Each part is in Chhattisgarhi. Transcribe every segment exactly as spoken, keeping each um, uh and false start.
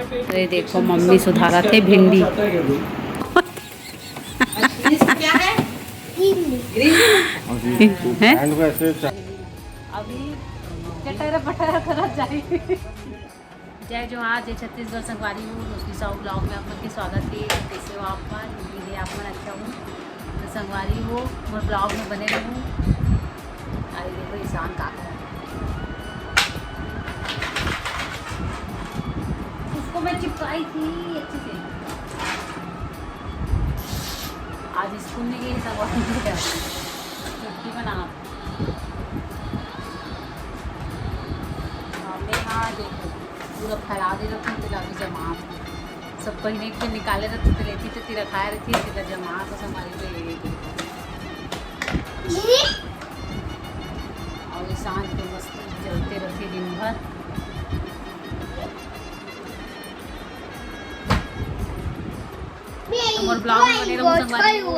तो ये देखो, मम्मी सुधारत हे भिंडी। क्या है? ग्रीन। हैं? अभी चटरा पटरा करत जाई। जय जोहार, जय छत्तीसगढ़ संगवारी हो। रोशनी साहू ब्लॉग में आप मन के स्वागत हे। कैसे हो आप मन? उम्मीद हे आप मन अच्छा हो। तो संगवारी हो, मोर ब्लॉग में बने रहू। अरे देखो, ईशान का कर रहा है। उसको मैं चिपकाई थी अच्छे से। आज स्कूल नहीं गई, संगवारी हो, छुट्टी मना। हमने यहाँ देखो, पूरा फैला दे रखा है गुलाबी जमा। सब पहिने के निकाले रहते तो लेती तो तिरा खाए रहती है, तिरा जमा तो संभाली तो ये देखो। और ये शांत के मस्ती चलते रहती दिन भर। हमर ब्लॉग में बने रहू संगवारी हो।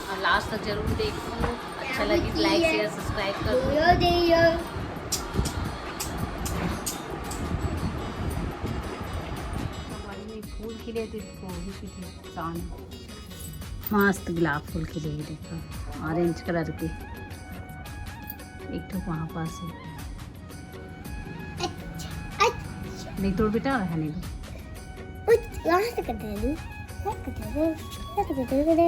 और लास्ट तक जरूर देखो, अच्छा लगी तो लाइक, शेयर, सब्सक्राइब कर दो। हमारी फूल खिले तो इसको भी खिले, शाम। मस्त गुलाब फूल खिले, ये देखो, ऑरेंज कलर के। एक ठो वहाँ पास है। अच्छा, अच्छा। नहीं तोड़ बेटा, रहने दो। उस, यहाँ से कर दे दू। यहाँ कर दे दू। यहाँ कर दे दू।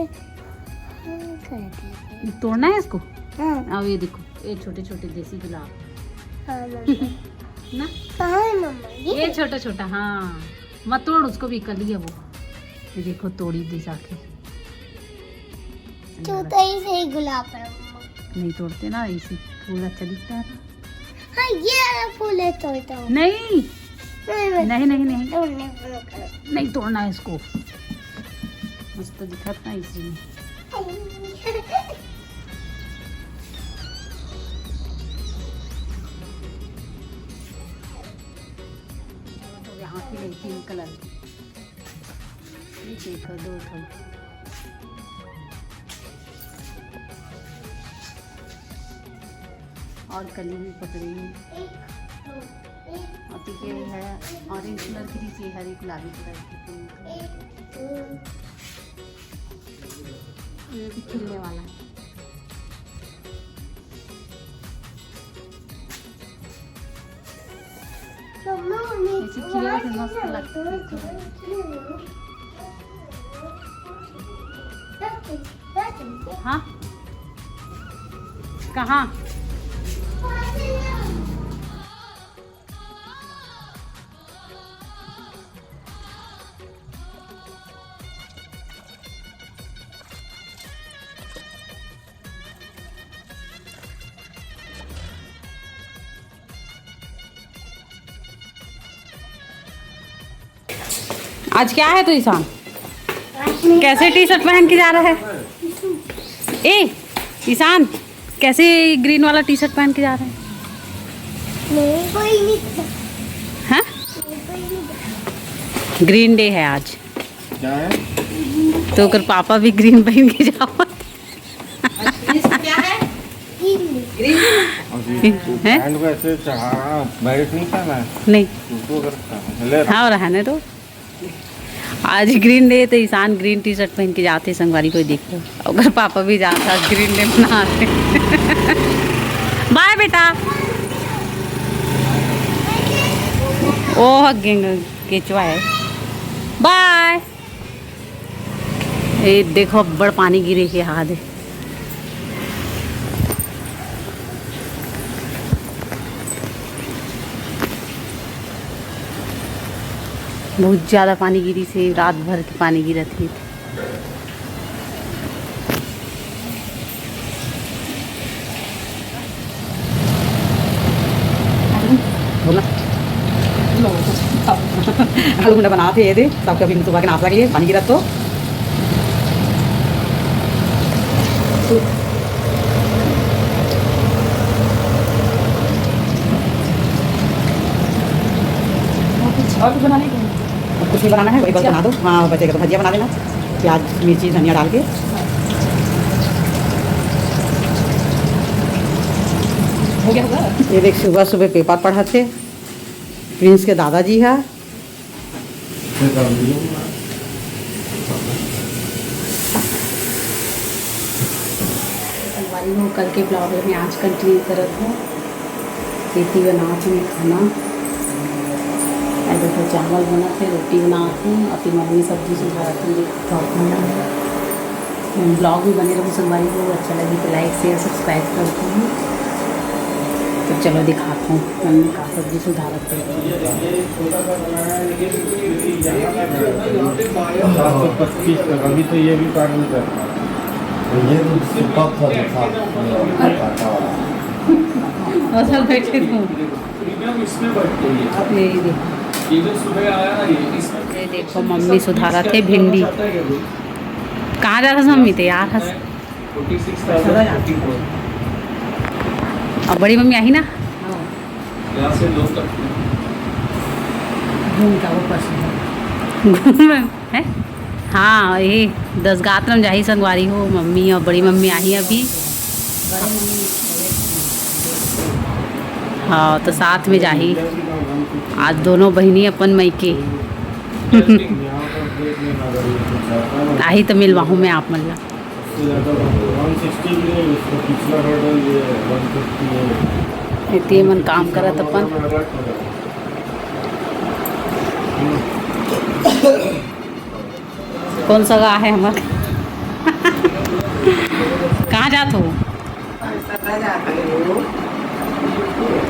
हाँ, कर दे दू। तोड़ना है इसको? हाँ। अब ये देखो, ये छोटे छोटे देसी गुलाब। हाँ, मम्मा। ना? कहाँ है मम्मा? ये ये है। छोटा छोटा, हाँ। मत तोड़, उसको भी कर लिया वो। ये देखो, तोड़ी दी जाके। छोटा ही सही गुलाब है, मम्मा। नहीं तोड़ते ना, इसी फूल अच्छा दिखता है। हाँ, ये वाला फूल है, तोड़ता हूँ। नहीं। नहीं, नहीं। नहीं, नहीं, नहीं। तोड़ने को करो। नहीं तोड़ना है इसको। मस्त दिखत ना इसी में। यहाँ की नहीं, पिंक कलर की। ये देखो, दो ठो। और कली भी पकड़ी है। और ठीक है, ये है ऑरेंज कलर की, नीचे हरी गुलाबी कलर की, पिंक। ये भी खिलने वाला है। मम्मा, ऐसे खिलेगा तो मस्त लगता है। हाँ? कहाँ? आज क्या है तो ईशान? कैसे टी शर्ट पहन के जा रहा है? ए ईशान, कैसे ग्रीन वाला टी शर्ट पहन के जा रहा है? नहीं, कोई नहीं। हाँ, कोई नहीं। ग्रीन डे है आज। क्या है? तो ओकर पापा भी ग्रीन पहन के जावत। अच्छा, ये सब क्या है? ग्रीन। ग्रीन। और ये हैं? पैंट को ऐसे चढ़ा, बैग नहीं था ना? नहीं। उसको अगर ले रहा। हाँ, रहने दो। आज ग्रीन डे, तो ईशान ग्रीन टी शर्ट पहन के जाते संगवारी, कोई देख लो। ओकर पापा भी जाता ग्रीन डे मनाते। बाय बेटा। ओ, हग गेंग केचवा है। बाय। ए देखो, अब्बड़ पानी गिरे के हाल हे। बहुत ज्यादा पानी गिरिस हे, रात भर के पानी गिरत हे। बोला। आलू गुंडा बनात हे, ये दे, सबके अभी सुबह के नाश्ता के लिए पानी गिरत तो। और कुछ बनाने को? अब कुछ नहीं बनाना है, वही बस बना दो। हाँ, बचेगा तो भजिया बना देना, प्याज, मिर्ची, धनिया डाल के। हो गया होगा। ये देख, सुबह सुबह पेपर पढ़त हे। प्रिंस के दादाजी ह। संगवारी हो, कल के vlog में आज continue करत हो। एती बनात हूँ मैं खाना। ए देखो, चावल बनत हे, रोटी बनात हूँ, अति मम्मी सब्जी सुधारत हूँ, दिखात हूँ। Vlog में बने रहो संगवारी हो, अच्छा लगे तो like, share, subscribe कर दो। तो चलो दिखात हूँ मम्मी का सब्जी सुधारत है। सात सौ पच्चीस तक, अभी तो ये भी काट नहीं सकता। ये तो सिर्फ था, देखा। असल बैठे थे। ये देखो, ये देखो मम्मी सुधारत है भिंडी। कहाँ जात हस मम्मी? तैयार हस। अब बड़ी मम्मी आही ना। घूम का वो पसंद है। घूम है? हाँ, ये दस गात्र में जाही संगवारी हो, मम्मी और बड़ी मम्मी आही अभी। हाँ, तो साथ में जाही आज दोनों बहिनी अपन मइके। आही तो मिलवाहूँ मैं आप मन ला। एती मन काम करत अपन। कौन सा गा है हमर? कहाँ जात हो? सदा जात रहे हो।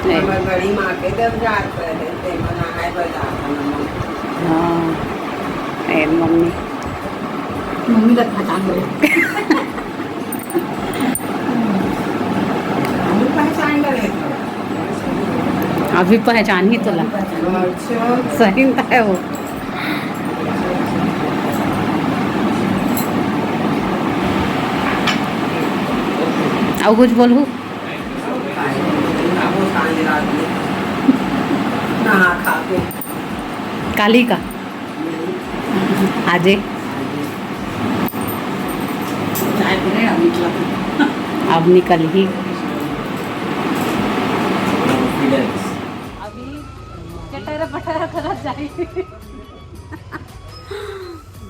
हमर बड़ी माँ के जब जात रहे, ते मन आए बजात हन। हाँ, ए मम्मी। मम्मी का पहचान गए। हम पहचान रहे थे। अभी पहचान ही तो ला। अच्छा। सही में तो है वो। और कुछ बोलू? खाबो सांझ रात में। नहा खा के। काली का? आजे। चाय पीने अब निकला। अब निकल ही। अभी चटर पटर करत जाई।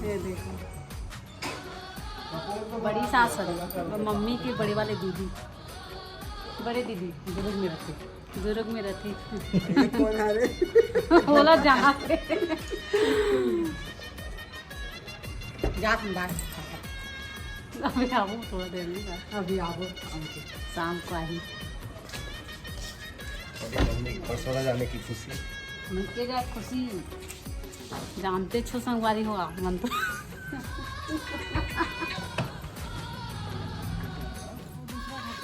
ये देखो, बड़ी सास है, मम्मी की बड़ी वाली दीदी, बड़े दीदी दुर्ग में रहती, दुर्ग में रहती। कौन आ रहे? बोला जहाँ पे। जात बाहर। अभी आबो थोड़ा देर में। अभी आबो शाम के। शाम को आई। मम्मी के परसों जाने की खुशी। मन के जाए खुशी, जानते छो संगवारी हो आप मन तो।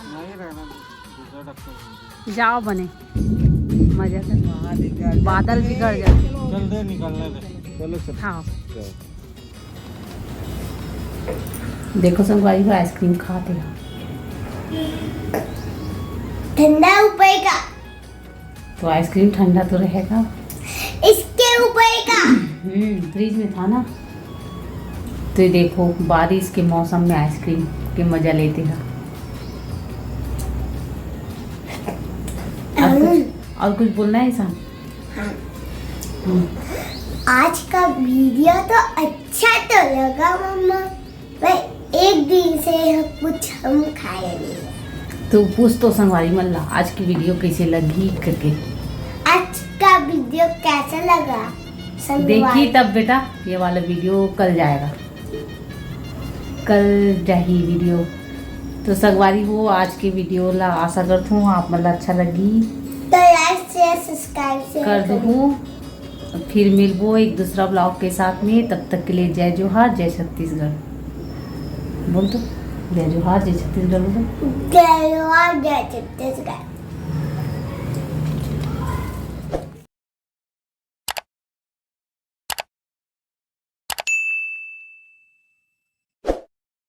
नहीं रहना, दूसरा डॉक्टर। जाओ बने, मजा कर। बादल बिगड़ जाए। चल दे, निकलने दे। चलो सर। हाँ। देखो संगवारी हो, आइसक्रीम खाते हैं। ठंडा ऊपर का। तो आइसक्रीम ठंडा तो रहेगा। इसके ऊपर का। हम्म, फ्रिज में था ना। तो ये देखो, बारिश के मौसम में आइसक्रीम के मजा लेते हैं। और कुछ, और कुछ बोलना है ईशान? आज का वीडियो तो अच्छा तो लगा मम्मा, पर एक दिन से कुछ हम खाए नहीं। तो पूछ तो संगवारी मन ला, आज की वीडियो कैसे लगी करके। आज का वीडियो कैसा लगा? देखी तब बेटा, ये वाला वीडियो कल जाएगा, कल जाही वीडियो। तो संगवारी हो, आज के वीडियो ला आशा करत हूँ आप मन ला अच्छा लगी। तो लाइक शेयर सब्सक्राइब से कर दूँ। फिर मिलबो एक दूसरा ब्लॉग के साथ में, तब तक के लिए जय जोहार, जय छत्तीसगढ़। बोल तो, जय जोहार, जय छत्तीसगढ़ बोल। जय जोहार, जय छत्तीसगढ़।